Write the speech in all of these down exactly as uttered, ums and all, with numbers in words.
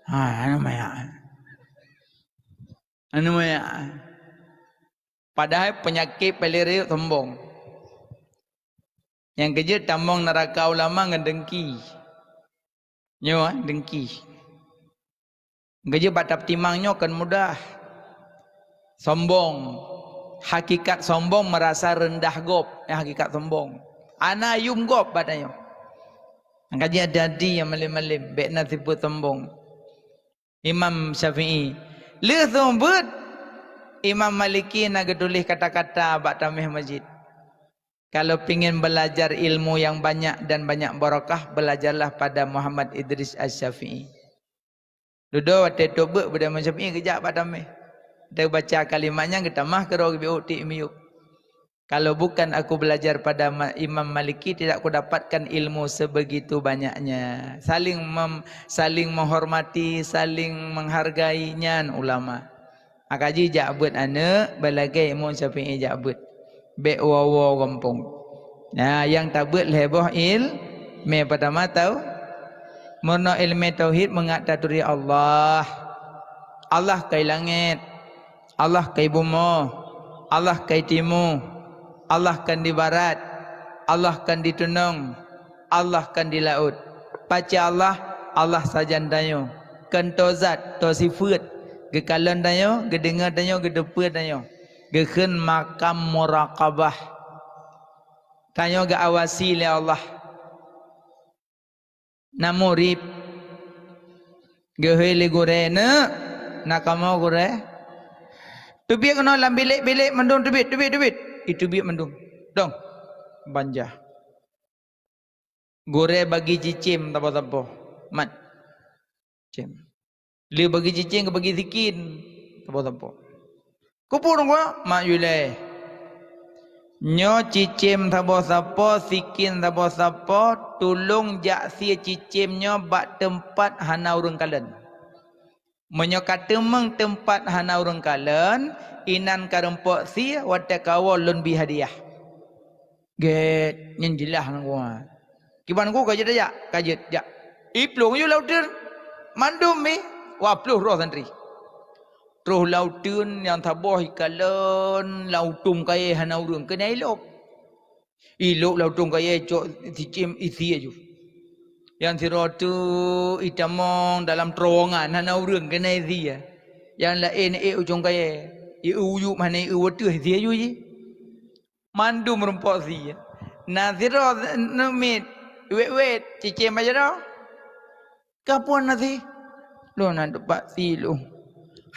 Ha, anu maya. Anu maya. Padahai peunyakét paléng rayeuk sombong. Nyang keujeuet tamong neuraka ulama ngon dengki. Nyoe, ah, dengki. Geujeuet bak tapeutimang nyoe kon mudah. Sombong. Hakikat sombong meurasa reundah gob. Nyan hakikat sombong. Hana yuem gob bak tanyoe. Makajih hati-hati nyang malém-malém. Bék na sifeuet sombong. Imam Syafi'i. Lheueh seumeubeuet, Imam Maliki na geutuléh kata-kata bak taméh masjid. Kalau pingin belajar ilmu yang banyak dan banyak barokah, belajarlah pada Muhammad Idris Asy-Syafi'i. Dudoe watée tôb beuet, Buda Imam Syafi'i geujak bak taméh. Watée baca kalimat nyan geutamah keudroe geubeuet tiek miyueb. Kalau bukan aku belajar pada ma-, Imam Maliki, tidak kudapatkan ilmu sebegitu banyaknya. Saling mem-, saling menghormati, saling menghargai, nyan ulama. Maka jijak beuet aneuëk, bak lagée Imam Syafi'i jak beuet. Bék woe-woe gampông. Nah, nyang tabeuet lhée boh ilmé, peutama tau. Meurunoe ilmé tauhid, mangat taturi Allah. Allah kai langét, Allah kai bumoe, Allah kai timu, Allah kan di barat, Allah kan di tunong, Allah kan di laôt. Paca Allah? Allah sajan tanyoe. Kan toe zat, toe sifeuet. Geukalon tanyoe, geudeungoe tanyoe, geuteupeue tanyoe. Geukheun makam muraqabah. Tanyoe geuawasi lé Allah. Na murit. Geuhôi lé gurée, "Neuk, na kamoe gurée." Teubiet keunoe lam bilék-bilék mandum teubiet, teubiet, teubiet. Iteubiet mandum. Dong. Banja. Gurée bagi cicém sapo-sapo. Mat. Cém. Lé bagi cicém keu bagi sikin. Sapo-sapo. Keupeue ngon mak yue lé? Nyoe cicém sapo-sapo, sikin sapo-sapo, tulông jak sie cicém nyoe bak teumpat hana ureuëng kalon. Meunyoe ka teumeung teumpat hana ureuëng kalon, inan ka reumpok sie, watée kawoe lôn bi hadiah. Gét, nyan jeulaih ngon geuh. Kiban ku ka jeuet jak, ka jeuet jak. Iplueng yue lam uteuen. Mandum mi, wah ploh droe santri. Troh lam uteuen nyang saboh ikalon lam utông kayée hana ureuëng keuneuk ilôb. Ilôb lam utông kayée cok sicém isie ju. Nyang sidroe teuk itamong dalam terowongan hana ureuëng keuneuk isie. Nyang laén ék utông kayée, ieu uyueb hana ieu wateueh isie ju jih. Mandum reumpok sie. Na sidroe neumiet wét-wét cicém bak jaroe. "Ka peue na sie?" "Lôn na teupat sie lôn."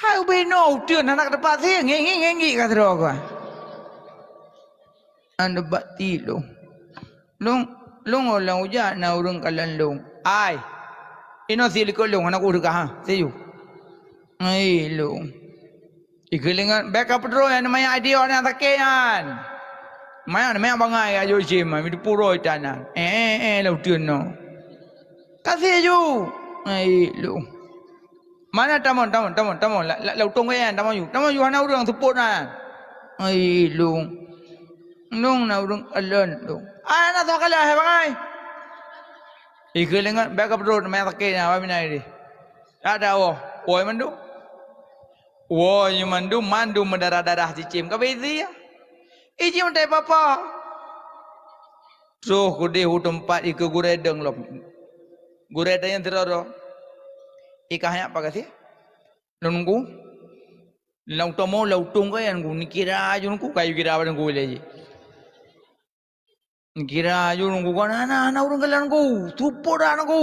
"Hai ubé inoe uteuen hana teupat sie, ngieng-ngieng ka sidroe ka." "Na teupat sie lôn. Lôn, lôn lam ujan na ureuëng kalon lôn." "Ai, inoe sie likot lôn hana kudeungö ha, sie ju." "Ai lôn." Ikeu lingat, "Bék ka peudroe nyan, manyak idioe nyang sakét nyan. Manyak, manyak bangai ka jok sim, mi teupuro itan nyan. Eh, eh, eh, lam uteuen nyoe. Ka sie ju." "Ai lôn." "Mana tamong, tamong, tamong, tamong. La, la, lam utông kayée nyan, tamong ju. Tamong ju, hana ureuëng seupôt nyan." "Ai lôn. Lôn na ureuëng kalon lôn." "Ai, hana soe kalon hai bangai." Ikeu lingat, "Bék ka peudroe, manyak sakét nyan, ba mina ideh." Ada woe, woe mandum. Woe nyoe mandum, mandum meudarah-darah cicém ka beusie. Ijih meutai papa. Troh keudeh u teumpat ikeu gurée deung lom. Gurée tanyong sidroe-droe. "Ikah nyak pakat sie?" "Lôn nunggu." "Lam utomo, lam utông kayée nunggu, nikira ju nunggu, kayu kira nunggu lé jih." Nikira ju nunggu, "Kon hana, hana ureuëng galak nunggu, tupot dak nunggu,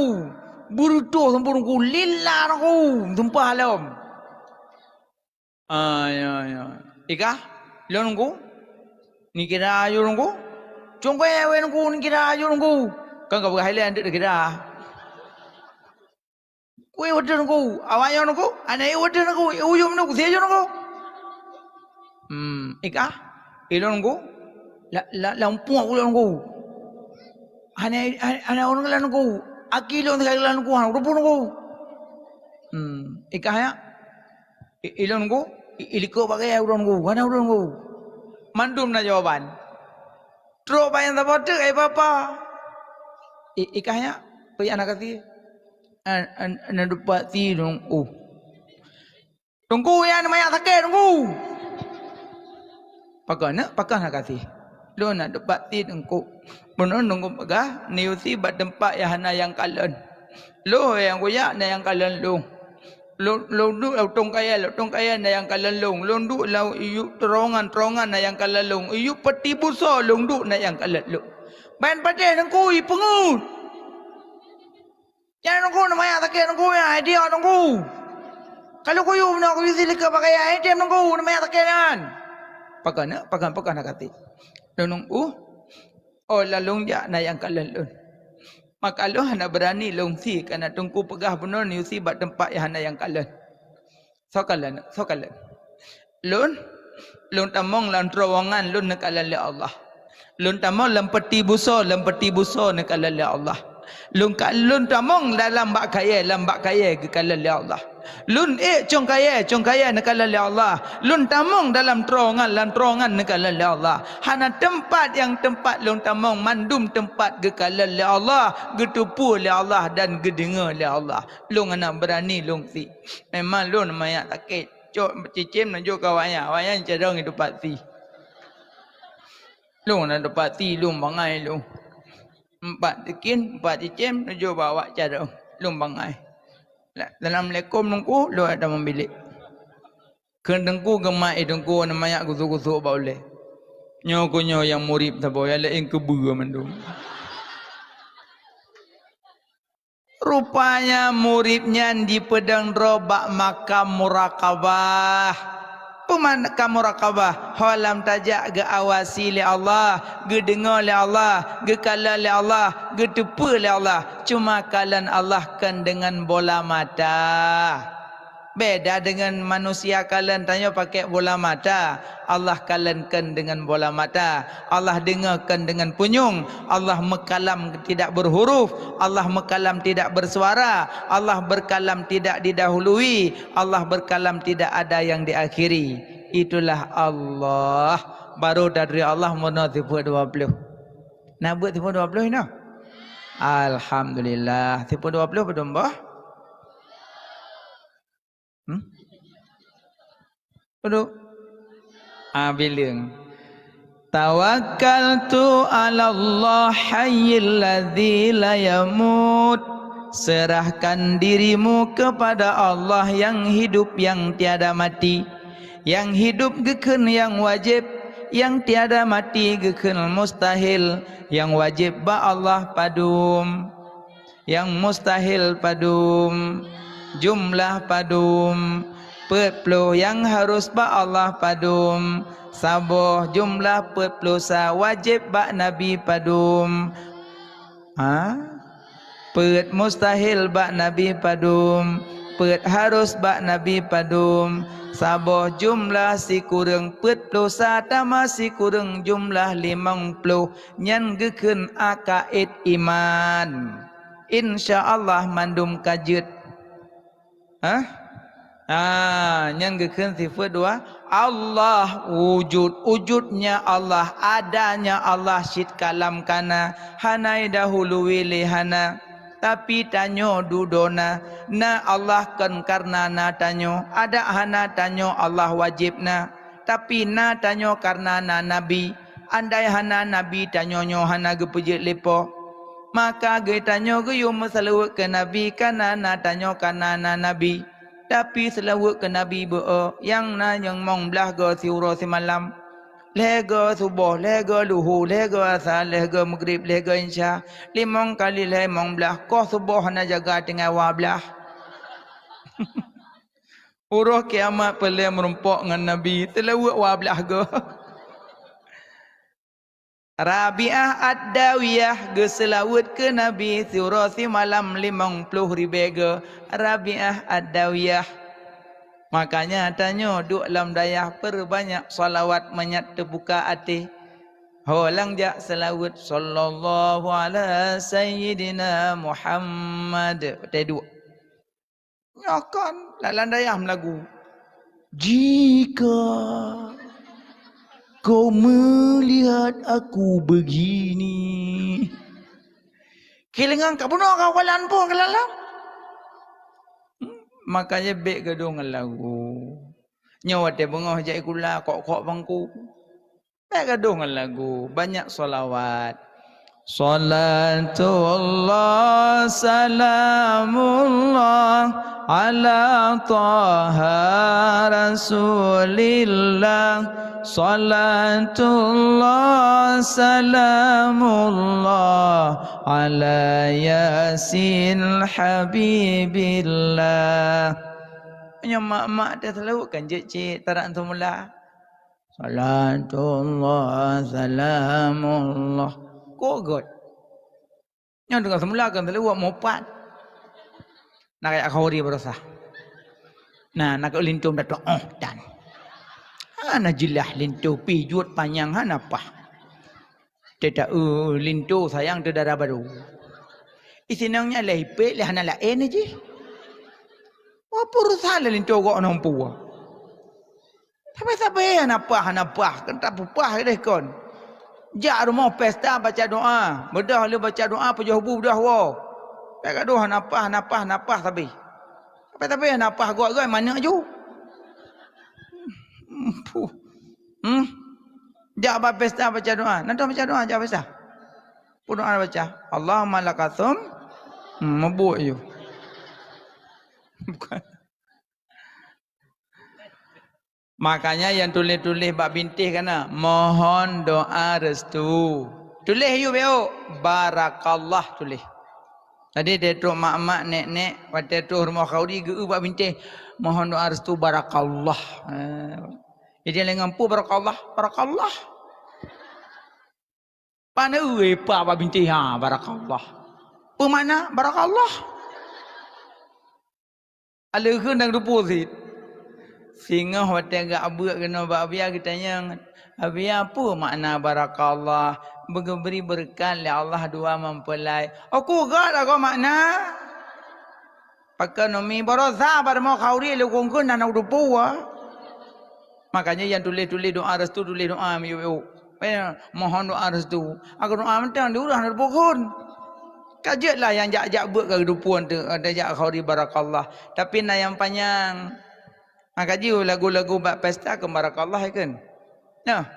beureutoh sampue nunggu, lila nunggu, tumpah lom." "Ah, ya, ya. Ikah, lôn nunggu." Nikira ju nunggu. "Cong kayée wée nunggu, nikira ju nunggu." Kan ka peugah ilée andeuk nikira. Wée wateueh nunggu, awak nyoe nunggu, aneuk wateueh nunggu, uyum nunggu, sie ju nunggu. Hmm, ikah, ilôn nunggu, la, la, lam puak ulôn nunggu. Hana, hana, hana ureuëng galak nunggu, aki lôn tinggai galak nunggu, hana ureuëng nunggu. Hmm, ikah nyak, i, ilôn nunggu, i, ilikot bak kayée ulôn nunggu, hana ureuëng nunggu. Mandum na jawaban. Trok bak nyang saboh teuk, ai papa. I, ikah nyak, peue nyang na ka sie? An, an, na dupat si Teungku. Teungku, ya, na manyak sakét, Teungku. Pakon na, pakon na kasih. Lôn na dupat si Teungku. Bunoe Teungku peugah, neuyue si bak teumpat nyang hana nyang kalon. Lôn nyang kujak na nyang kalon lôn. Lôn, lôn duek lam utông kayèe, lam utông kayèe na nyang kalon lôn. Lôn duek lam yub teurowangan, teurowangan na nyang kalon lôn. Yub peuti busoe lôn duek na nyang kalon lôn. Ban patéh Teungku, ipeungeut. Nyan Teungku, na manyak sakét Teungku, ya, hai diok Teungku. Ka lôn kuyue bunoe, kuyue si likot bak kayèe, hai tem Teungku, na manyak sakét nyan. Pakon na, pakon, pakon na kasih. Lôn Teungku, oh, lam lôn jak na nyang kalon lôn. Maka lôn hana beurani lôn si, kareuna Teungku peugah bunoe neuyue si bak teumpat nyang hana nyang kalon. Soe kalon, soe kalon. Lôn, lôn tamong lam teurowangan lôn neukalon lé Allah. Lôn tamong lam peuti busoe, lam peuti busoe neukalon lé Allah. Lôn ka, lôn tamong dalam bak kayèe, lam bak kayèe geukalon lé Allah. Lôn ék cong kayèe, cong kayèe neukalon lé Allah. Lôn tamong dalam teurowangan, lam teurowangan neukalon lé Allah. Hana teumpat nyang teumpat lôn tamong, mandum teumpat geukalon lé Allah, geuteupeue lé Allah dan geudeungoe lé Allah. Lôn hana beurani lôn si. Memang lôn manyak sakét. Cok cicém neujok keu awaknyan, awaknyan carông dupat si. Lôn na dupat si, lôn bangai lôn. Empat sikin, empat cicém neujok bak awak carông, lôn bangai. Assalamualaikum Teungku, lôn tamong bilék. Kheun Teungku geumat, eh Teungku, na manyak gusok-gusok bak ulèe. Nyoe keuh nyoe nyang murit saboh, nyang laén keubeue mandum. Rupanya murit nyan jipeudong droe bak makam muraqabah. Peue makna makam muraqabah? Ho lam tajak geuawasi lé Allah, geudeungoe lé Allah, geukalon lé Allah, geuteupeue lé Allah. Cuma kalon Allah kon deungon bola mata. Beda deungon manusia kalon, tanyoe pakai bola mata, Allah kalon kon deungon bola mata, Allah deungoe kon deungon punyueng, Allah meukalam tidak berhuruf, Allah meukalam tidak bersuara, Allah berkalam tidak didahului, Allah berkalam tidak ada yang diakhiri. Itulah Allah. Baru tadri Allah meunoe sifeuet dua ploh. Na beuet sifeuet dua ploh inoe? Alhamdulillah. Sifeuet dua ploh padum boh? Hmm? Uduk. Ah, bileueng. Tawakkaltu 'alallah hayyil ladzi la yamut. Serahkan dirimu kepada Allah yang hidup, yang tiada mati. Yang hidup geukheun nyang wajéb, yang tiada mati geukheun mustahil. Nyang wajéb bak Allah padum. Nyang mustahil padum, jumlah padum, peuet ploh nyang harus bak Allah padum, saboh jumlah peuet ploh sa wajéb bak Nabi padum. Ha? Peuet mustahil bak Nabi padum, peuet harus bak Nabi padum, saboh jumlah sikureueng peuet ploh sa tamah sikureueng jumlah limong ploh. Nyan geukheun akaid iman. Insya Allah mandum ka jeuet. Hah? Ah, nyan geukheun sifeuet dua. Allah wujud, wujudnya Allah, adanya Allah cit kalam kana, hana idahului lé hana. Tapi tanyoe dudoe na, na Allah kon karna na tanyoe, adak hana tanyoe Allah wajéb na. Tapi na tanyoe karna na nabi. Andai hana nabi, tanyoe nyoe hana geupeujeuet lé Po. Maka geutanyoe geuyue meuseulaweuet keu nabi, kana na tanyoe kana na nabi. Tapi seulaweuet keu nabi beu-o, nyang na nyang mong blaih goe siuroe simalam. Lhèe goe suboh, lhèe goe luhu, lhèe goe asa, lhèe goe meugrib, lhèe goe insya. Limong kali lhèe mong blaih, koh suboh hana jaga tinggai wa blaih. Uroe kiamat peureulèe meurumpok ngon Nabi, seulaweuet wa blaih goe. Rabi'ah Ad-Dawiyah geuseulaweuet keu Nabi siuroe simalam limong ploh ribèe goe. Rabi'ah Ad-Dawiyah. Makanya tanyoe duek lam dayah peurbanyak shalawat mangat teubuka até. Ho lang jak seulaweuet, "Sallallahu ala sayyidina Muhammad." Watèe duek. Nyoe kon, lam dayah meulagu. "Jika kau melihat aku begini." Kilengang ka bunoe ka walan pun ka lalam. Makanya bèk gadôh ngon lagu. Nyoe watèe beungoh jak sikula, kok-kok bangku. Bèk gadôh ngon lagu, banyak shalawat. Shalatullah, salamullah, ala Taha Rasulillah. Shalatullah, salamullah, ala Yasin Habibillah. Nyoe mak-mak teuh seulaweuet kan jeuet cit, tarak seumula. Shalatullah, salamullah. Kok göt? Nyoe teungoh seumula kan seulaweuet meupat. Na kajak khauri baroesa. Nah, na keu linto datang, oh, dan. Hana jeulaih linto, pih jeuet panyang hana paih. Teuta-eu linto sayang teu dara barô. Isinong nyan lhèe ipèk lé hana laén jih. Wah, peue urusan lé linto gobnyan peue? Sabe-sabe hana paih, hana paih, kan tapeupah deh kon. Jak rumoh pesta baca doa, beudôh lé baca doa, peujoh bu beudôh woe. Bèk gadôh hana paih, hana paih, hana paih sabe. Sabe-sabe hana paih gok-gok manök ju. Puh. Hmm. Jak bak pesta baca doa. Na dôh baca doa jak pesta. Peue doa baca? Allahumma lakasum. Hmm, meubuet ju. Bukan. Makanya nyang tuléh-tuléh bak bintéh kana, mohon doa restu. Tuléh ju bèk, barakallah tuléh. Jadi, watèe trôk mak-mak, nèk-nèk, watèe trôh rumoh khauri geu-eu bak bintéh, mohon doa restu barakallah. Eh. Jadi, lé ngon peue barakallah? Barakallah. Pane eu pa bak bintéh, ha, barakallah. Peue makna barakallah? Aleuheun dan geuteupeue cit. Singoh watèe geujak beuet keunoe bak Abiya geutanyong, "Abiya, peue makna barakallah?" "Beugeubri beureukat lé Allah dua meupeulai." "Oh, ku gèt lagoe makna?" Pakon Umi, baroesa bak rumoh khauri lé kongkon hana geuteupeue. Makanya nyang tuléh-tuléh doa restu, tuléh doa miyueb-miyueb. Eh, mohon doa restu. Aku doa mantong di ureueng hana geuteupeue kheun. Ka jeuet lah nyang jak-jak beuet ka geuteupeue teuh, ada jak khauri barakallah. Tapi na nyang panyang. Maka jih lagu-lagu bak pesta keu barakallah, ya kan? Nah.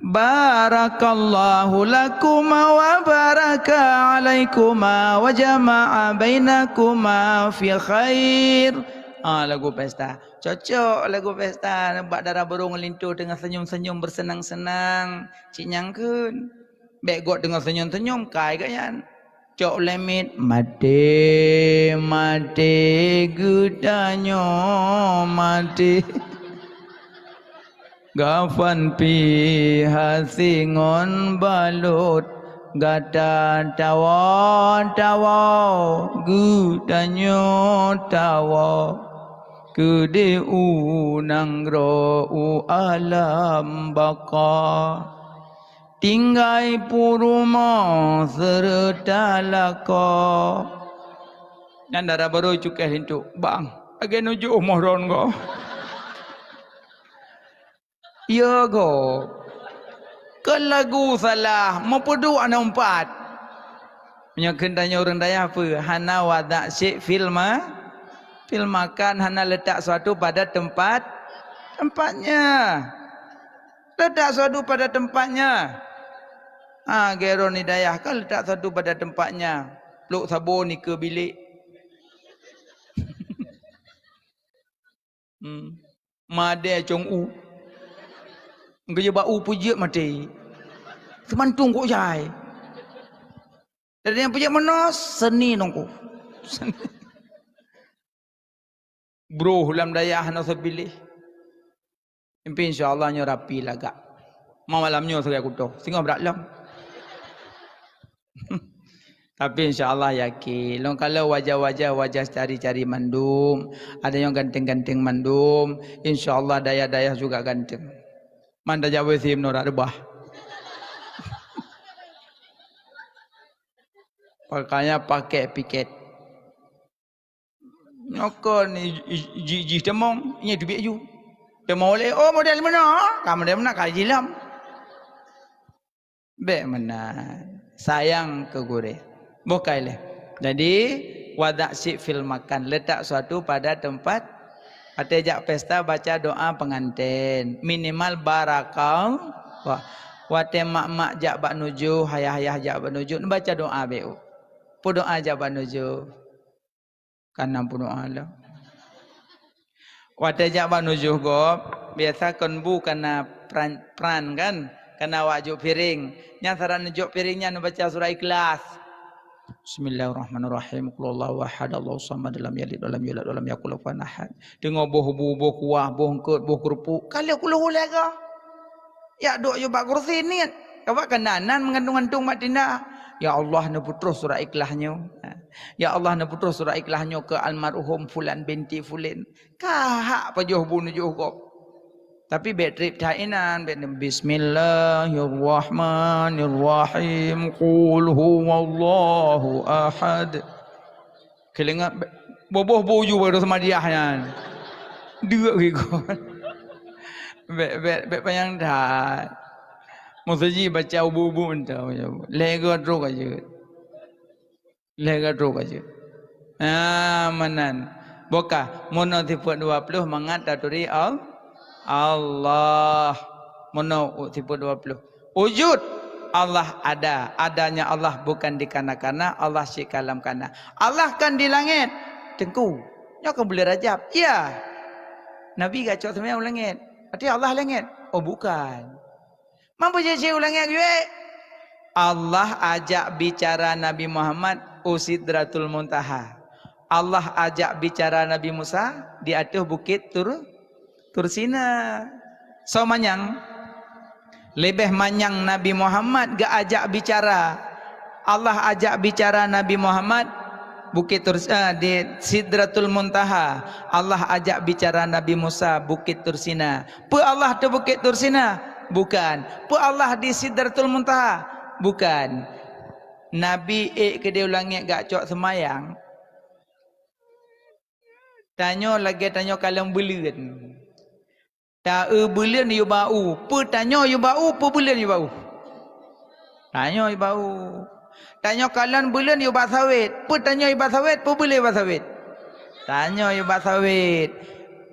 Barakallahu lakuma wa baraka alaikuma wa jama'a bainakuma fi khair. Ah, lagu pesta. Cocok lagu pesta bak dara barô ngon linto teungoh senyum-senyum beuseunang-seunang. Cit nyang kheun. Bèk gèt teungoh senyum-senyum, kai gèt nyan. Cok lé miet, maté, maté, geutanyoe maté. Gafan pih hase ngon balot, gata tawoe-tawoe, geutanyoe tawoe. Keudeh u nanggroe u alam baka. Tinggai peurumoh seureuta lakoe. Nyan dara barô cukéh linto, "Bang, lagèe nyoe jiôh moh droen goe." "Yo goe. Keu lagu salah, meupeuduek aneuk umpat." Meunyoe kheun tanyoe ureueng dayah peue? Hana wadak syek fil ma-, fil makan, hana letak suatu pada tempat, tempatnya. Letak suatu pada tempatnya. Ha, gero ni dayah kan letak suatu pada tempatnya. Plôk saboh nikeue bilék. Hmm. Madé cong u. Geujeuet bak u peujeuet maté. Seumantong kok jai. Dan nyang peujeuet meunoe seuni nongko. Broh lam dayah hana sabiléh. Tapi insya Allah nyoe rapi lagak. Ma malam nyoe sagai kuto. Singoh brat lom. Tapi insya Allah yakin. Lôn kalon wajah-wajah, wajah cari-cari mandum. Ada nyang ganteng-ganteng mandum. Insya Allah dayah-dayah juga ganteng. Man tajak W C meunoe dak reubah. Pakainya pakai piket. Nyoe kon i-, i-, ji-, jih teumong, nyan teubiet ju. Teumong lé, "Oh, model meunoe, ka model meunoe ka jilom." Bèk meunan. Sayang keu gurèe. Boh kai lé. Jadi, Wadha' syai' fil makan, letak suatu pada tempat. Watèe jak pesta baca doa pengantin, minimal barakallah. Watèe mak-mak jak bak nujoh, ayah-ayah jak bak nujoh, baca doa beu. Peudoa jak bak nujoh. Kana peudoa lah. Watèe jak bak nujoh gob, biasa kon bu kana pran, pran kan, kana awak jok piring. Nyan saran jok piring nyan baca surah Ikhlas. Bismillahirrahmanirrahim. Qul huwallahu ahad, Allahus samad, lam yalid walam yulad walam yakul lahu kufuwan ahad. Teungoh boh bu, boh kuah, boh eungkot, boh keureupuk. Ka lheueh kuloh lhèe goe. Yak duek yue bak kursi niet. Ka bak keunan meugantung-gantung bak tinda. Ya Allah, neupeutroh surah Ikhlas nyoe. Ya Allah, neupeutroh surah Ikhlas nyoe keu almarhum fulan binti fulan. Ka hak pajoh bu nujoh gob. Tapi bèk trép that inan, bèk, "Bismillahirrahmanirrahim. Qul huwallahu ahad." Keulingat bèk, boh-boh bu ju baru seumadiah nyan. Deuk gikon. Bèk, bèk, bèk panyang that. Meuseujid baca bu-bu mantong. Lhèe goe trok ka jeuet. Lhèe goe trok ka jeuet. Ah, meunan. Bukon, meunoe sifeut dua ploh mangat taturi Al-, Allah. Meunoe sifeut dua ploh. Wujud, Allah ada. Adanya Allah bukan dikarenakan, Allah syik ka lam kana. Allah kan di langèt. Teungku, nyoe kan buleuen Rajab. Ya. Nabi geucok seumayang u langèt. Berarti Allah langèt. Oh, bukan. Man peue jeuet u langèt geuh? Allah ajak bicara Nabi Muhammad u Sidratul Muntaha. Allah ajak bicara Nabi Musa di ateueh bukét Tur, Tur Sina. Soe manyang? Leubeh manyang Nabi Muhammad geuajak bicara. Allah ajak bicara Nabi Muhammad Bukét Tur, eh, di Sidratul Muntaha. Allah ajak bicara Nabi Musa Bukét Tur Sina. Peue Allah di Bukét Tur Sina? Bukan. Peue Allah di Sidratul Muntaha? Bukan. Nabi ék keudéh u langèt geucok seumayang. Tanyoe lagèe tanyoe kalon buleuen. Ta-eu buleuen yue bak u, peue tanyoe yue bak u, peue buleuen yue bak u? Tanyoe yue bak u. Tanyoe kalon buleuen yue bak sawét, peue tanyoe yue bak sawét, peue buleuen yue bak sawét? Tanyoe yue bak sawét.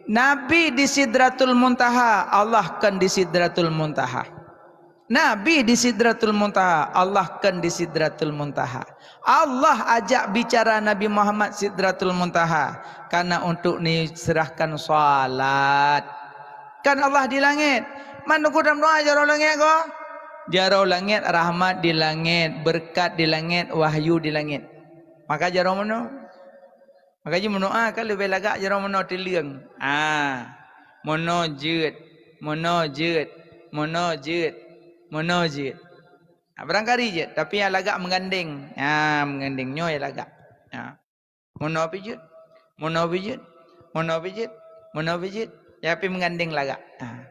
Nabi di Sidratul Muntaha, Allah kon di Sidratul Muntaha. Nabi di Sidratul Muntaha, Allah kon di Sidratul Muntaha. Allah ajak bicara Nabi Muhammad Sidratul Muntaha, karena untuk diserahkan salat. Kan Allah di langèt. Man teungku dam doa jaroe langèt ko? Jaroe langèt, rahmat di langèt, beureukat di langèt, wahyu di langèt. Maka jaroe meunoe. Maka jih meunoe ka leubeh lagak jaroe meunoe teuleueng. Ah, meunoe jeuet, meunoe jeuet, meunoe jeuet, meunoe jeuet. Ah, barangkali jeuet, tapi nyang lagak meugandeng. Ah, meugandeng nyoe nyang lagak. Ah. Meunoe pih jeuet, meunoe pih jeuet, meunoe pih jeuet, meunoe pih jeuet. Tapi meugandeng lagak. Ah.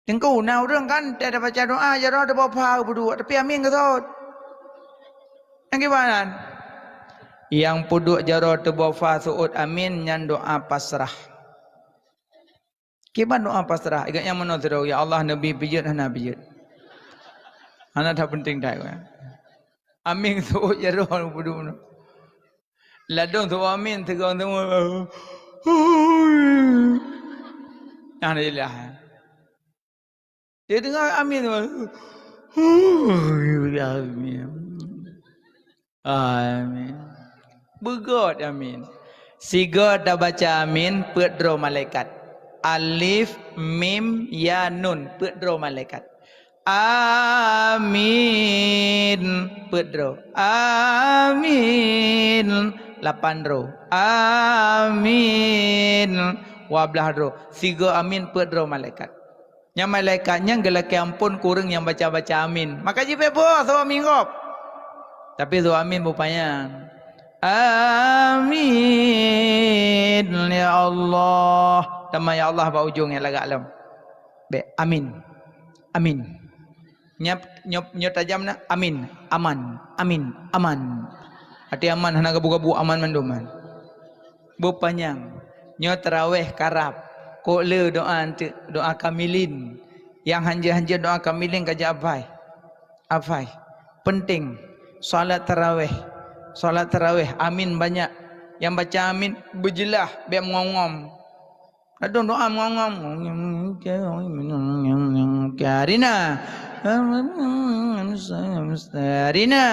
Teungku, na ureueng kan, teuh baca doa, jaroe teuboh pha peuduek, tapi amin geuseuôt. Nyang kiban nyan? Nyang peuduek jaroe teuboh pha seuôt amin, nyan doa pasrah. Kiban doa pasrah, ingat nyang meunoe sidroe, "Ya Allah, neubi pijeuet hana pijeuet." Hana that penting that. Amin seuôt jaroe peuduek meunoe. Ladôm seuôt amin, teugong teumé. Alhamdulillah. Dia dengar amin. Amin. Amin. Beugöt amin. Sigoe tabaca amin, peuet droe malaikat. Alif, mim, ya, nun, peuet droe malaikat. Amin. Peuet droe. Amin. Lapan droe. Amin. Dua blaih droe. Sigoe amin, peuet droe malaikat. Nyang malaikat nyan geulakèe amphon keu ureueng nyang baca-baca amin. Maka jipeuboh seuôt amin gob. Tapi seuôt amin beupanyang. Amin, ya Allah. Teuma ya Allah bak ujong nyang lagak lom. Bèk, amin. Amin. Nyoe, nyoe, nyoe tajam na, amin. Aman, amin, aman. Até aman hana gabu-gabu, aman mandum, aman. Beupanyang. Nyoe tarawèh karab. Kok le doa anteuk, doa kamilin. Nyang hanjeuet-hanjeuet doa kamilin ka jeuet abai. Abai. Penting. Salat tarawèh. Salat tarawèh. Amin banyak. Nyang baca amin beujeulaih, bék meungom-ngom. Ladôm doa meungom-ngom. Karina. Karina.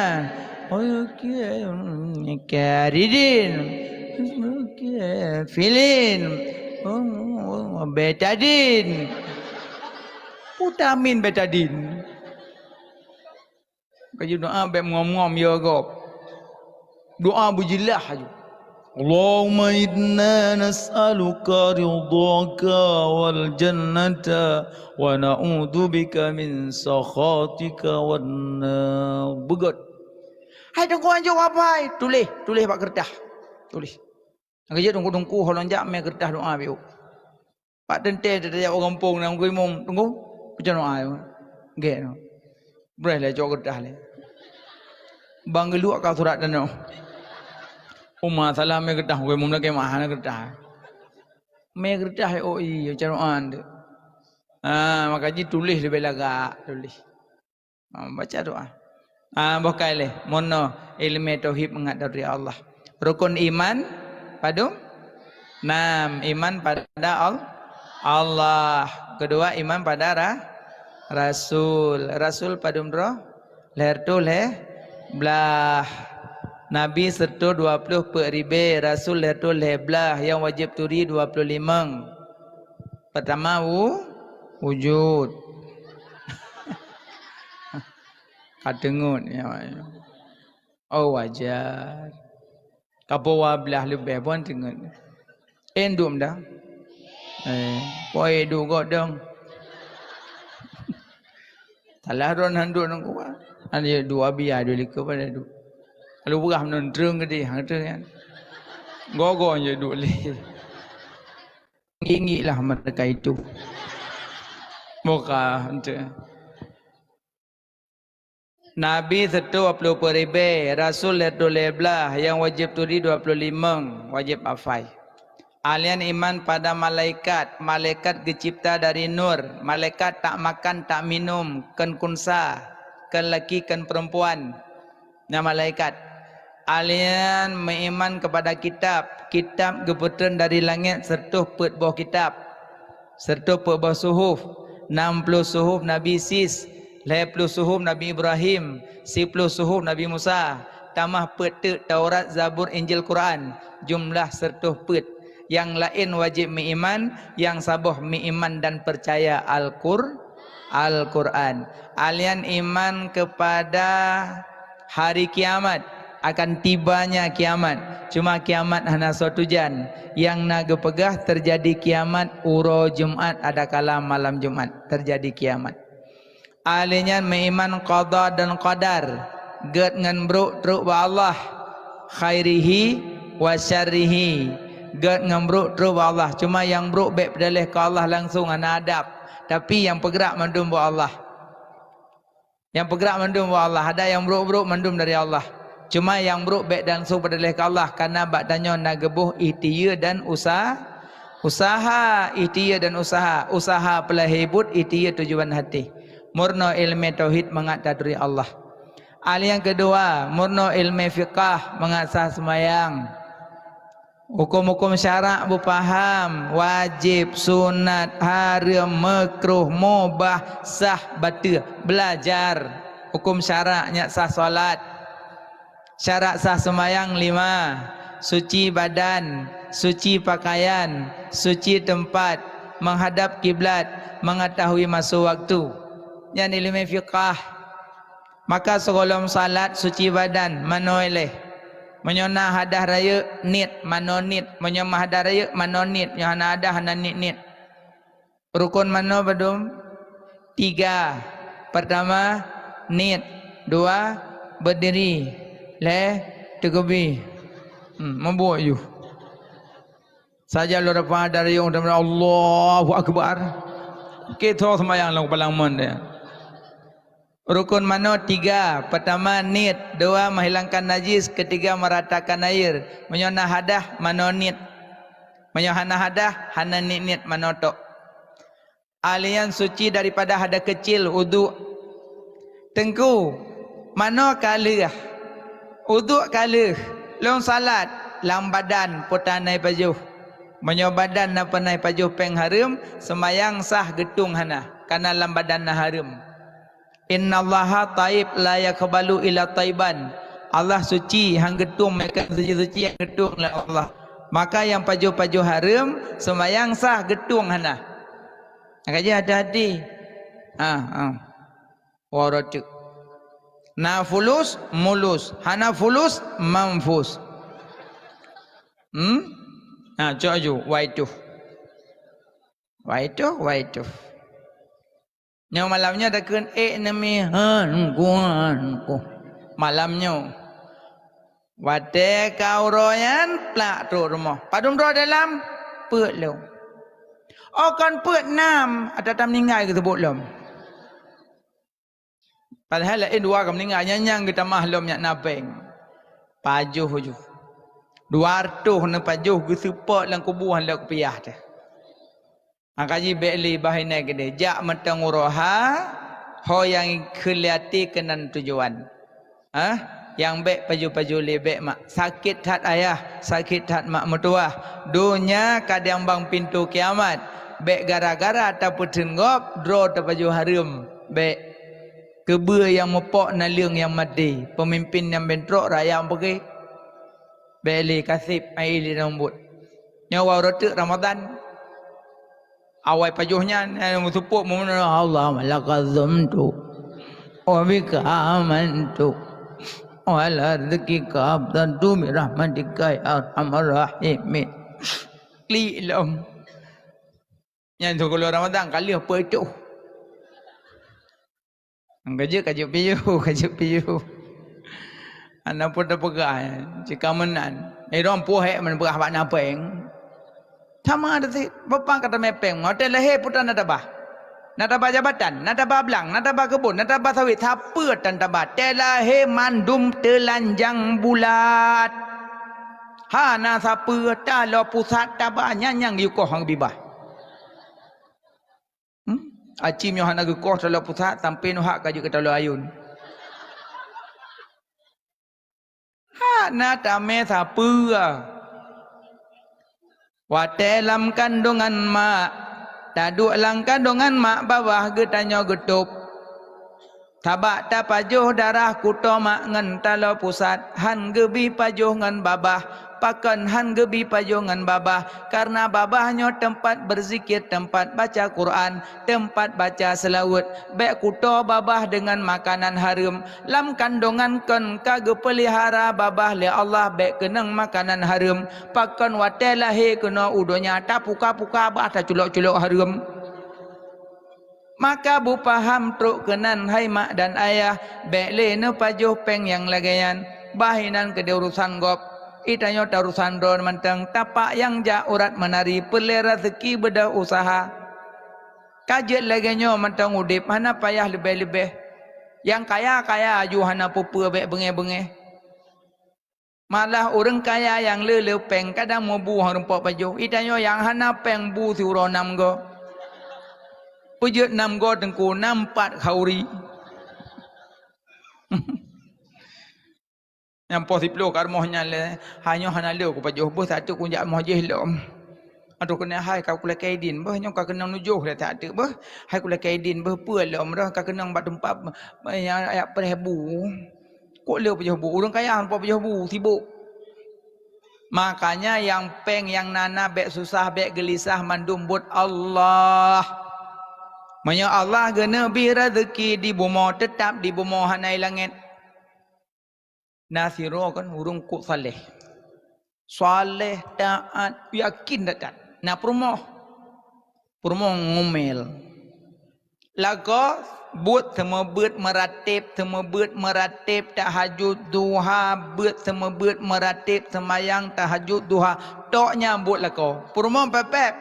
Karidin. Filin. Betadin. Utamin betadin. Ka jeuet doa bék meungom-ngom ya gob. Doa beujeulaih aju. Allahumma inna nas'aluka ridhaka wal jannata wa na'udzubika min sakhatika wan nar. Beugét. Hai Teungku, anjok apa hai? Tuléh, tuléh bak keureutah. Tuléh. Ka jeuet Teungku-teungku holong jak mé keureutah doa biôh. Bak teuntée tajak u gampông nyan keu imum, "Teungku, baca doa." Gét nyoe. Breh lé cok keureutah lé. Bang geuluek ka surat tanoh. Uma salam mé keureutah, keu imum lagée mah hana keureutah. Mé keureutah, oh iya, baca doa tu. Ha, maka jituléh leubeh lagak, tuléh. Ha, baca doa. Ha, boh kai lé, meunoe ileumé tauhid mangat dari Allah. Rukun iman padum? Nam, iman pada Al-, Allah. Kedua, iman pada ra-, Rasul. Rasul padum droe? Lhèe reutôh lhèe blah. Nabi sireutôh dua ploh peuet ribèe, Rasul lhèe reutôh lhèe blah, nyang wajéb turi dua ploh limong. Peurtama wu-, wujud. Ka teungeut nyoe. Oh, wajar. Ka peuet blah leubeh pun teungeut. Eh, duek meudah. Eh, poi duek gob dong. Salah droe nan duek ngon kuah. Hana jeuet duek, biya duek likot pada duek. Lalu peugah meunurot treung geudeh, hang treung nyan. Gogo jeuet duek lé. Ingatlah mereka itu. Moka ente. Nabi sireutôh dua ploh peuet ribèe, Rasul lhèe reutôh lhèe blah, nyang wajéb turi dua ploh limong, wajéb hafai. Ahli nyan iman pada malaikat, malaikat geucipta dari nur, malaikat tak makan, tak minum, kon khunsa, kon laki, kon peurempuan. Nyan malaikat. Ahli nyan meuiman keupada kitab, kitab geupeutreun dari langét sireutôh peuet boh kitab. Sireutôh peuet boh suhuf, nam ploh suhuf Nabi Sis, lhèe ploh suhuf Nabi Ibrahim, siploh suhuf Nabi Musa, tamah peuet teuk Taurat, Zabur, Injil, Quran, jumlah sireutôh peuet. Nyang laén wajéb meuiman, nyang saboh meuiman dan peucaya Al-Qur-, Al-Quran. Ahli nyan iman keupada hari kiamat, akan tibanya kiamat. Cuma kiamat hana soe tujan. Nyang na geupeugah teujadi kiamat uroe Jumat, adakala malam Jumat teujadi kiamat. Ahli nyan meuiman qada dan qadar, gét ngon brôk trôk bak Allah, khairihi wa syarrihi. Gét ngon brôk trôk bak Allah, cuma nyang brôk bèk peudaléh keu Allah langsung, hana adab. Tapi nyang peugrak mandum bak Allah. Nyang peugrak mandum bak Allah, ada nyang brôk-brôk mandum dari Allah. Cuma nyang brôk bèk langsung peudaléh keu Allah, kareuna bak tanyoe na geuboh ikhtiyeue dan usa-, usaha, ikhtiyeue dan usaha. Usaha peulahé buet, ikhtiyeue tujuan até. Meurunoe ileumèe tauhid mangat taturi Allah. Ahli nyang keudua, meurunoe ileumèe fiqah mangat sah seumayang. Huköm-huköm syarak beupaham, wajéb, sunat, hareuem, meukruh, mubah, sah, bateue. Beulajar huköm syarak nyan, sah salat. Syarak sah seumayang lima, suci badan, suci pakaian, suci teumpat, meuhadab kiblat, meungeutahui maso waktu. Nyan ileumèe fiqah. Maka sigohlom salat suci badan, manoe lé. Meunyoe na hadah rayeuk, niet, manoe niet. Meunyoe meuhadah rayeuk, manoe niet. Nyoe hana hadah, hana niet-niet. Rukon manoe padum? Tiga. Peurtama, niet. Dua, beudiri. Lhèe, teukeubie. Hmm, meubuet yôh. Sajan lôn dapat dari yong, Allahu Akbar. Oke, troh seumayang lam kepala mon dia. Rukon manoe tiga. Peurtama, niet. Dua, meuhilangkan najis. Keutiga, meuratakan air. Meunyoe na hadah, manoe niet. Meunyoe hana hadah, hana niet-niet, manoe tok. Ahli nyan suci daripada hadas keucil, uduk. Teungku, manoe ka lheueh, uduk ka lheueh, lôn salat, Lam badan peue tan na pajoh. Meunyoe badan na peue na pajoh péng hareuem, seumayang sah geutueng hana, kareuna lam badan na hareuem. "Innallaha thayyib la yaqbalu illa thayyiban." Allah suci, han geutueng, maka suci-suci nyang geutueng lé Allah. Maka nyang pajoh-pajoh hareuem, seumayang sah geutueng hana. Maka jih hati-hati. Ha, ha. Warateuk. Na fulus, mulus. Hana fulus, manfus. Hmm? Ha, cok aju. Waituh. Waituh, waituh. Nyoe malam nyoe takheun ék neumi han kuhan ku. Malam nyoe. Watée ka uroe nyan, plak trok rumoh. Padum droe dalam? Peuet lom. Oh, kon peuet, nam. Ata-ata meuninggai geuseubuet lom. Padahai laén dua ka meuninggai, nyang, nyang geutamah lom nyan na péng. Pajoh ju. Dua reutôh neupajoh geuseupôt lam kubu han lheueh kupiah teuh. Maka jih bék lé bah inan keudeh, jak mantong uroe ha, ho nyang kheun lé até keunan tujuan. Hah? Nyang bék pajoh-pajoh lé bék mak. Sakét that ayah, sakét that mak meutuwah. Donya kadang bang pintoe kiamat. Bék gara-gara tapeutheun gob, droe tapajoh hareuem. Bék. Keubeue nyang meupok naleueng nyang maté, peumimpén nyang bentrok rakyat nyang peugét. Bék lé kaseb, ai lé lôn buet. Nyoe wawroe teuk Ramadan. Awai pajoh nyan, eh, meuseupôt meunyoe, "Allahumma laka sumtu, wa bika amantu, wa ala rizqika aftartu bi rahmatika ya arhamar rahimin." Klik lom. Nyan sigohlom Ramadan ka lheueh peuet tuh. Ka jeuet, ka jeuet piôh, ka jeuet piôh. Hana peue tapeugah, cit ka meunan. Eh, droe puih hék meupeugah bak na péng. Sama ada cit, peue pat ka tamé péng, watée lahé peue tan na tabah. Na tabah jabatan, na tabah blang, na tabah keubon, na tabah sawét, sapeue tan tabah. Watée lahé mandum teulanjang bulat. Hana sapeue, taloe pusat tabah, nyan nyang geuyue koh ngon geubibah. Hmm? Aci meunyoe hana geukoh taloe pusat, sampoe neuhak ka jeuet keu taloe ayôn. Hana tamé sapeue. Watée lam kandongan mak, taduek lam kandongan mak babah geutanyoe geutôb. Sabab tapajoh darah kuto mak ngon taloe pusat, han geubi pajoh ngon babah. Pakon han geubi pajoh ngon babah? Kareuna babah nyoe teumpat beuzikir, teumpat baca Quran, teumpat baca seulaweuet. Bék kuto babah deungon makanan hareuem. Lam kandongan kon ka geupeulihara babah lé Allah, bék keunong makanan hareuem. Pakon watée lahé keunoe u donya tapuka-puka bah, taculok-culok hareuem. Maka beupaham trok keunan, hai mak dan ayah, bék lé neupajoh péng nyang lagée nyan. Bah inan keudeh urosan gob, geutanyoe ta urosan droe mantong, tapak nyang jak urat meunari, peureulée raseuki beudôh useuha. Ka jeuet lagée nyoe mantong udeb, hana payah leubeh-leubeh. Nyang kaya-kaya aju hana peue-peue, bék beungéh-beungéh. Malah ureuëng kaya nyang le-le péng kadang meubu ngon rumpok pajoh. Geutanyoe nyang hana péng bu siuroe nam goe. Peue jeuet nam goe teungku, nam pat khauri. Nyang poh siplôh ka rumoh nyan lé, "Hai nyoe hana le kupajoh, beuh sateuk kujak rumoh jih lom." Aduh, keuneuk hai ka kulakée idin, beuh nyoe ka keunong nujoh lé sateuk, beuh hai kulakée idin, beuh peue lom roh ka keunong bak teumpat, eh, nyang jak preh bu. Kok le pajoh bu? Ureuëng kaya hana pajoh bu, sibok. Makanya nyang péng nyang na-na bék susah, bék geulisah, mandum buet Allah. Meunyoe Allah geuneuk bi raseuki di bumoe, teutab di bumoe hana i langét. Na sidroe kan ureuëng kok saleh. Saleh, taat, yakin that-that. Na peurumoh. Peurumoh ngumel. Lagoe buet seumeubeuet meuratéb, seumeubeuet meuratéb, tahajud, duha, beuet seumeubeuet meuratéb, seumayang, tahajud, duha. Tok nyan buet lakoe. Peurumoh pép-pép.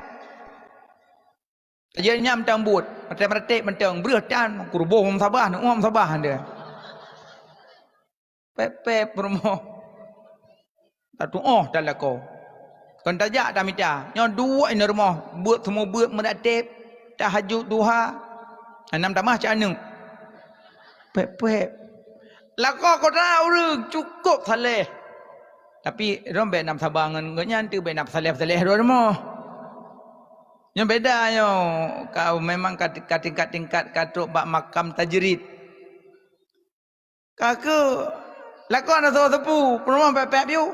Tajak nyan mantong buet, meuratéb-meuratéb mantong, breuh tan, kuruboh meusaboh, neuuem saboh han deuh. Pép-pép peurumoh. Tatuoh talakoe. Kon tajak tamita. Nyoe duek inan rumoh, beuet seumeubeuet meuratéb, tahajud, duha. Hana meutamah cit aneuk. Pép-pép. Lakoe kota ureuëng cukôp saleh. Tapi droe bék na saba ngon gobnyan, tu bék na peusaléh-peusaléh droe rumoh. Nyoe beda nyoe, ka memang ka, ka tingkat-tingkat ka trok bak makam tajrid. Ka keuh, lakoe na soe seupôt, peurumoh pép-pép yue.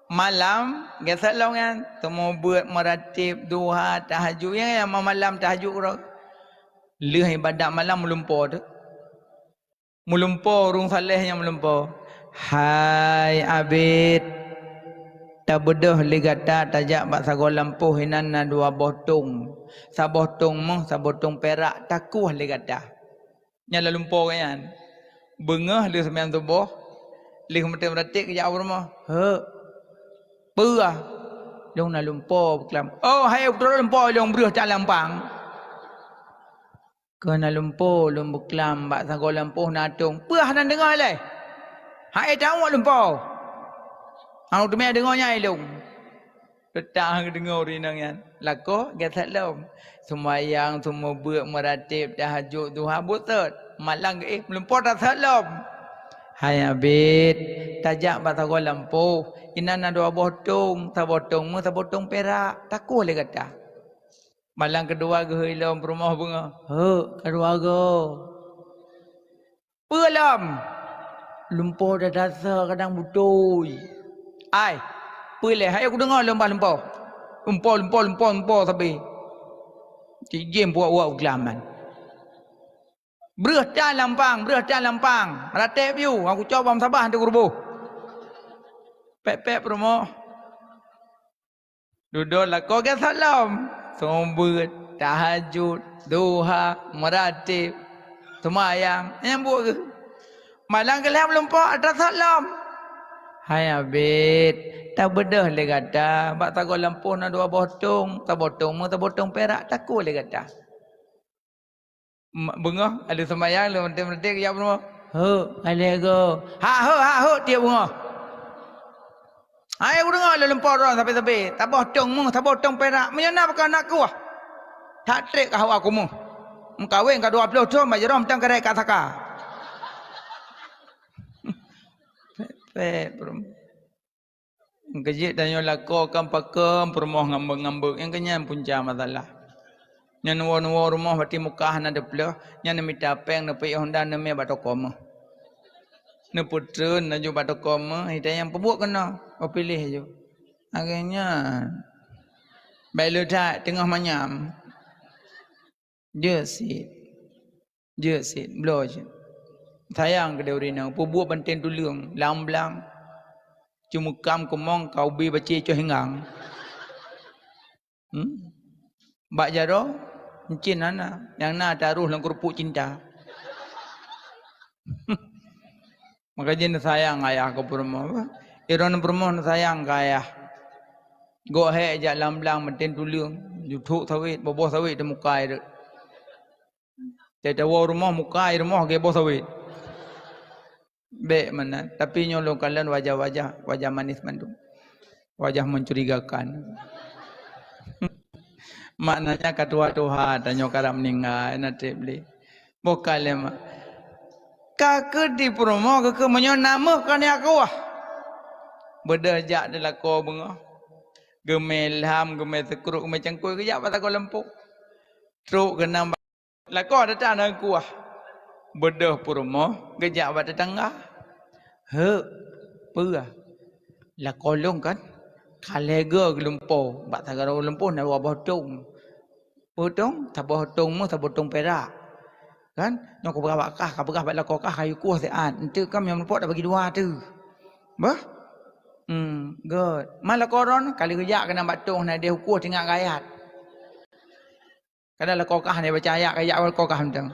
Malam, gét that lom nyan, seumeubeuet, meuratib, duha, tahajud, nyang, nyang malam tahajud keudroe. Lheueh ibadat malam meulumpo teuh. Meulumpo, ureuëng saléh nyang meulumpo. "Hai abét, tabeudôh lé gata tajak bak sagoe lampôh, inan na dua boh tông. Saboh tông méuh, saboh tông pirak, takueh lé gata." Nyan lôn lumpo gobnyan. Beungoh lheueh seumayang suboh, lheueh meuteumèe ratéb geujak u rumoh. "Heuek." "Peue?" "Lôn na lumpo beuklam." "Oh, hai putroe, lumpo lôn breueh that lam pang." "Keu na lumpo lôn beuklam bak sagoe lampôh na tông." "Peue hana deungoe lé?" "Hai tawök lumpo. Hana teumèe deungoe nyan lôn." Teutang geudeungoe ureuëng inong nyan, lakoe gét that lom. Seumayang, seumeubeuet, meuratéb, tahajud, duha, buet sot. Malam geuéh meulumpo that sot lom. "Hai abét, tajak bak sagoe lampôh, inan na dua boh tông, saboh tông méuh, saboh tông pirak, takueh lé gata." Malam keudua geuhôi lom peurumoh beungoh, "Heuek, keuluwarga." "Peue lom?" "Lumpo that sot kadang beutôi." "Ai, peue lé? Hai kudeungoe lôn bah lumpo." "Lumpo, lumpo, lumpo, lumpo sabe." Cit jém puak-puak u glam nyan. "Breueh that lam pang, breueh that lam pang. Ratéb yue, aku cok bak meusaboh teuh keuruboh." Pép-pép peurumoh. Dudoe lakoe gét that lom. Seumeubeuet, tahajud, duha, meuratéb, seumayang, nyang buet geuh. Malam geuh lheueh meulumpo that sot lom. "Hai abét, tabeudôh lé gata, bak sagoe lampôh na dua boh tông, saboh tông méuh, saboh tông pirak, takueh lé gata." Ma-, beungoh, lheueh seumayang, lheueh meuratéb-meuratéb geujak peurumoh. "Heuek, hai lé go." "Hak heuek, hak heuek tiep beungoh." "Hai kudeungoe lôn lumpo droe sabe-sabe, saboh tông méuh, saboh tông pirak, meunyoe na bukon na kuah. That trép ka hua ku méuh. Meukawen ka dua ploh thon, bak jaroe mantong karét ka saka." Pép-pép peurumoh. Keujeuet tanyoe lakoe kan pakon peurumoh ngambek-ngambek, nyang keunyan punca masalah. Nyan neuwoe-neuwoe rumoh bati mukah hana teuplôh, nyan neumita péng, neupiek honda, neumè bak toko méuh. Neupeutreun laju bak toko méuh, hita nyang peubuet keunoe, oh piléh laju. Lagèe nyan. Bèk le that teungoh manyam. Jeuet cit. Jeuet cit, bloe cit. Sayang keudéh ureueng inong, peubuet banteng tuleueng, lam blang. Cumukam keumong ka ubé bacé coh hinggang. Hmm? Bak jaroe, encin hana, nyang na taroh lam keurupuk cinta. Maka jih neusayang ayah keu peurumoh. Iron peurumoh neusayang keu ayah. Gok hék jak lam blang manteng tuleueng, juthok sawét, boh-boh sawét di muka ireuk. Teuh tawoe rumoh, muka i rumoh geuboh sawét. Bèk meunan, tapi nyoe lôn kalon wajah-wajah, wajah manis mandum. Wajah mencurigakan. Maknanya ka tuha-tuha, tanyoe karab meuninggai, na trép lé. Boh kalon mak. Ka keuh di peurumoh, ka keuh meunyoe na méuh ka neujak kuah. Beudôh jak di lakoe beungoh. Geumè lham, geumè seukrok, geumè cangkôi, geujak bak sagoe lampôh. Trok keunan Lakoe teuh na kuah. Beudôh peurumoh geujak bak teutangga. "Heuek, peue?" "Lakoe lôn kan ka lhèe go geulumpo, bak sagoe lampôh na dua boh tông. Peue tông? Saboh tông méuh, saboh tông pirak. Kan? Nyoe kupeugah bak kah, kapeugah bak lakoe kah, kayue kueh siat. Enteuk kan nyang meulumpo tabagi dua teuh. Bah?" "Hmm, göt. Man lakoe droeneuh?" "Ka lheueh geujak keunan bak tông, na deh u kueh teuingat gayat." Kadang lakoe kah hana baca ayat, kajak lakoe kah mantong.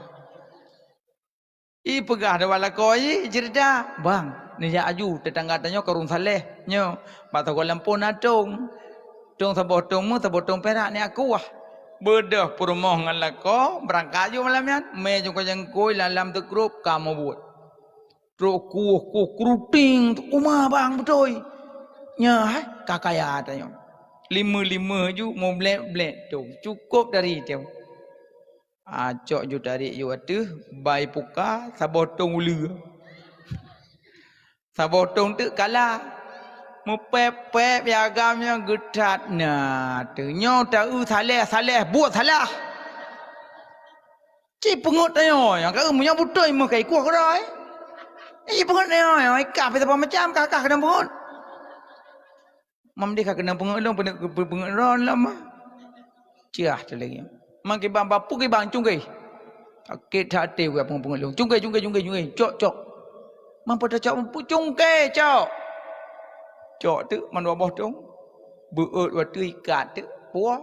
Ipeugah dua lakoe jih cerita, "Bang, neujak aju teutangga tanyoe ka ureueng saleh nyoe, bak sagoe lampôh na tông. Tông saboh tông méuh, saboh tông pirak neujak kuah." Beudôh peurumoh ngon lakoe beurangkat aju malam nyan, mè cangkôi-cangkôi, lam-lam teukrôp ka mubuet. Trok kueh-kueh kruting, "Uma bang beutôi. Nyan hai ka kaya tanyoe. Limeue-limeue ju mublek-blek tông, cukôp dari tông." Acok ju tarék ju ateueh, bai puka, saboh tông uleue. Saboh tông teuk kala. Meupéb-péb ya agam nyoe geuthat na. Teunyoe ta-eu saleh-saleh buet salah. Ci peungeut tanyoe nyang ka eu meunyoe beutôi meuh ka ikueh keudroe. Ci peungeut tanyoe nyang ikah pih saban macam ka-kah keunong peungeut. Mam deh ka keunong peungeut lôn, peungeut, peungeut droe lom mah. Ciah teuh lagèe nyan. Mang kibang bapu kibang cungkée. Sakét that até peungeut lôn. Cungkée, cungkée, cungkée, cungkée. Cok, cok. Mang pada cok, cungkée, cok. Cok teuk mandua boh tông. Beuet watèe ikat teuk. Puah.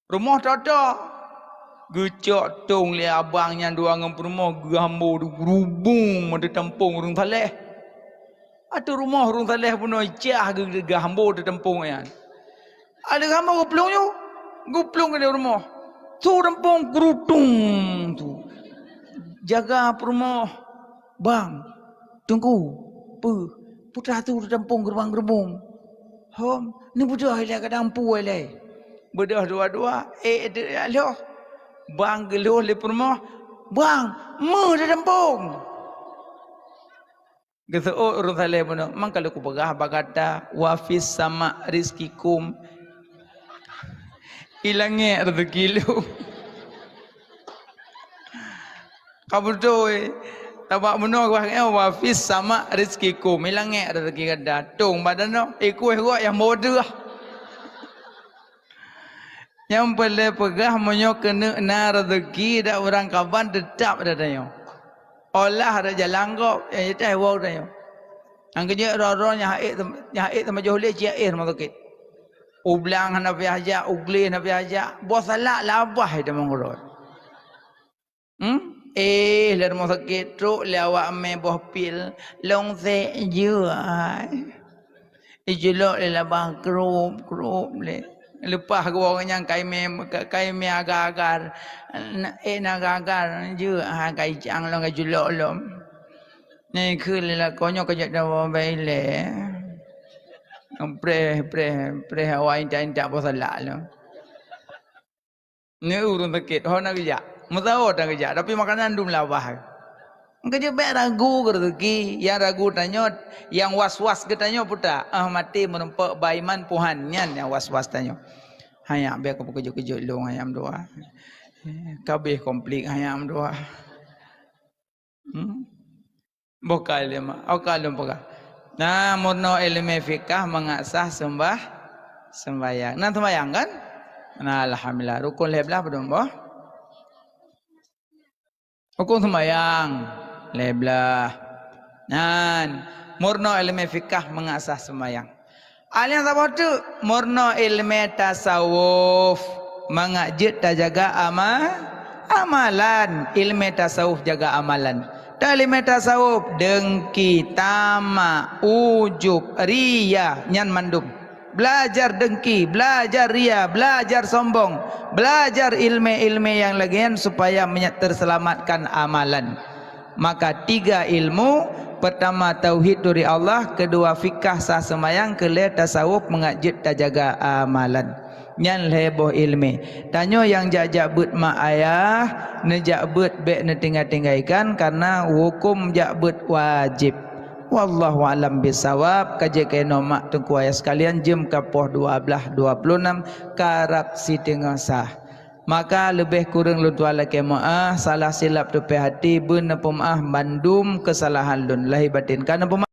Rumoh toto. Geucok tông lé abang nyan dua ngon peurumoh geuhambo gurubong meuteutampong ureueng saleh. Ateueh rumoh ureueng saleh bunoe cah geu-, geuhambo teutampong nyan. Ada hamba geuplueng nyoe, geuplueng keu rumoh. Su tampong geurutung tu. Jaga peurumoh, bang, teungku, peue, peue teuh su tampong geurubong-geurubong. Hom, neubeudôh ilèe kadang peue ilèe. Beudôh dua-dua, eh, de-, lhoh. Bang geulhoh lé peurumoh, bang, meuh tampong. Geuseuôt ureueng saleh bunoe, "Mang ka lôn kupeugah bak gata, wa fis sama rizqikum." I langèt raseuki lôn. Ka beutôi. Sabab bunoe geupeugah, "Wa fis sama rizqikum." I langèt raseuki gata. Tông bak tanoh, ikueh gok nyang modeuh. Nyang peureulèe peugah, meunyoe keuneuk na raseuki dak urang kaban, teutap dak tanyoe. Olah dak jalan gob, nyang jiteuh woe tanyoe. Nyang keujeuet droe-droe nyang ha'ék, nyang ha'ék teuma jôh lé, ci éh rumoh sakét. U blang hana payah jak, u gleh hana payah jak, boh salak labah teuma keudroe. Hmm? Éh, lé rumoh sakét trok lé awak mé boh pil, lôn sék jeuet hai. Ijulok lé labah krup, krup lé. Leupah geuwoe nyan kai mé, kai mé agar-agar. Na, éh, na agar-agar, jeuet hai kai cang lôn kai julok lom. Nyan kheun lé lakoe nyoe ka jeuet dawa bai lé. Preh, preh, preh awai intat-intat boh salak lom. Nyoe ureueng sakét, ho na geujak. Meusaho na geujak, tapi makanan dum labah. Keujeuet bèk ragu keu raseuki, nyang ragu tanyoe, nyang was-was geutanyoe peue ta? Ah, maté meurumpok bak iman Tuhan, nyan nyang was-was tanyoe. Hanyak bèk keu keujeuet-keujeuet lôn hanyak meudoa. Ka abéh konflik hanyak meudoa. Hmm? Boh ka lé ma-, oh, ka lôn peugah. Nah, meurunoe ileumèe fikah mangat sah seumbah-, seumbahyang. Na seumbahyang kan? Nah, alhamdulillah. Rukun lhèe blah padum boh? Rukun seumbahyang lhèe blah. Nyan, meurunoe ileumèe fikah mangat sah seumbahyang. Alèh saboh teuk, meurunoe ileumèe tasawuf mangat jeuet tajaga ama-, amalan. Ileumèe tasawuf jaga amalan. Ileumèe tasawuf, deungki, tamak, ujub, riya, nyan mandum. Belajar deungki, belajar riya, belajar sombong, belajar ileumèe-ileumèe nyang lagèe nyan supaya mangat teuseulamatkan amalan. Maka tiga ilmu, pertama tauhid turi Allah, kedua fikah sah seumayang, keulhèe tasawuf mangat jeuet tajaga amalan. Nyan lhèe boh ileumèe. Tanyoe nyang jak-jak beuet mak ayah, neujak beuet bèk neutinggai-tinggaikan, karena huköm jak beuet wajéb. Wallahu a'lam bissawab. Ka jeuet keunoe mak teungku ayah sekalian, jeuem ka poh dua blah dua puluh enam, karab siteungoh sah. Maka leubeh kureueng lôn tuan lakèe meu'ah, salah silap teupeu hati, beuneupeumaah bandum keusalahan lôn lahé batén. Ka neupeumaah.